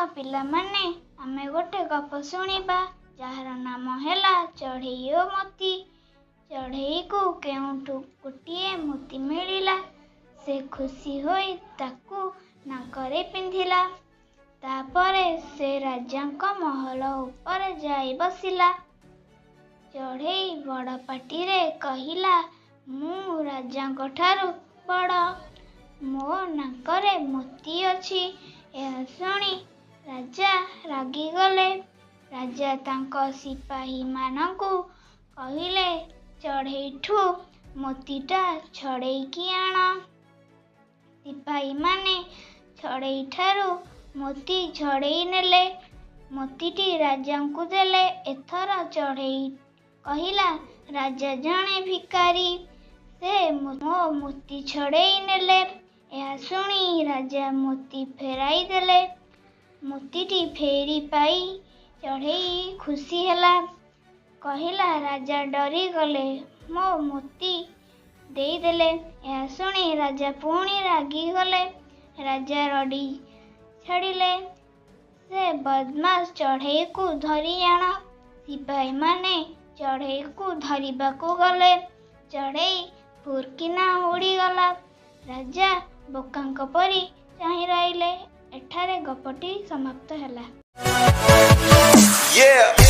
ପିଲାମାନେ, ଆମେ ଗୋଟେ ଗପ ଶୁଣିବା, ଯାହାର ନାମ ହେଲା ଚଢ଼େଇ ଓ ମୋତି। ଚଢ଼େଇକୁ କେଉଁଠୁ ଗୋଟିଏ ମୋତି ମିଳିଲା। ସେ ଖୁସି ହୋଇ ତାକୁ ନାକରେ ପିନ୍ଧିଲା। ତାପରେ ସେ ରାଜାଙ୍କ ମହଲ ଉପରେ ଯାଇ ବସିଲା। ଚଢ଼େଇ ବଡ଼ ପାଟିରେ କହିଲା, "ମୁଁ ରାଜାଙ୍କଠାରୁ ବଡ଼। ମୋ ନାକରେ ମୋତି ଅଛି।" ଏହା ଶୁଣି ରାଜା ରାଗିଗଲେ। ରାଜା ତାଙ୍କ ସିପାହୀମାନଙ୍କୁ କହିଲେ, "ଚଢ଼େଇଠୁ ମୋତିଟା ଛଡ଼େଇକି ଆଣ।" ସିପାହୀମାନେ ଚଢ଼େଇଠାରୁ ମୋତି ଛଡ଼େଇ ନେଲେ। ମୋତିଟି ରାଜାଙ୍କୁ ଦେଲେ। ଏଥର ଚଢ଼େଇ କହିଲା, "ରାଜା ଜଣେ ଭିକାରୀ। ସେ ମୋ ମୋତି ଛଡ଼େଇ ନେଲେ।" ଏହା ଶୁଣି ରାଜା ମୋତି ଫେରାଇ ଦେଲେ। ମୋତିଟି ଫେରି ପାଇ ଚଢ଼େଇ ଖୁସି ହେଲା। କହିଲା, "ରାଜା ଡରିଗଲେ, ମୋ ମୋତି ଦେଇଦେଲେ।" ଏହା ଶୁଣି ରାଜା ପୁଣି ରାଗିଗଲେ। ରାଜା ରଡ଼ି ଛାଡ଼ିଲେ, "ସେ ବଦମାସ ଚଢ଼େଇକୁ ଧରି ଆଣ।" ସିପାହୀମାନେ ଚଢ଼େଇକୁ ଧରିବାକୁ ଗଲେ। ଚଢ଼େଇ ଫୁର୍କିନା ଉଡ଼ିଗଲା। ରାଜା ବୋକାଙ୍କ ପରି ଚାହିଁ ରହିଲେ। ଏଠାରେ ଗପଟି ସମାପ୍ତ ହେଲା। Yeah.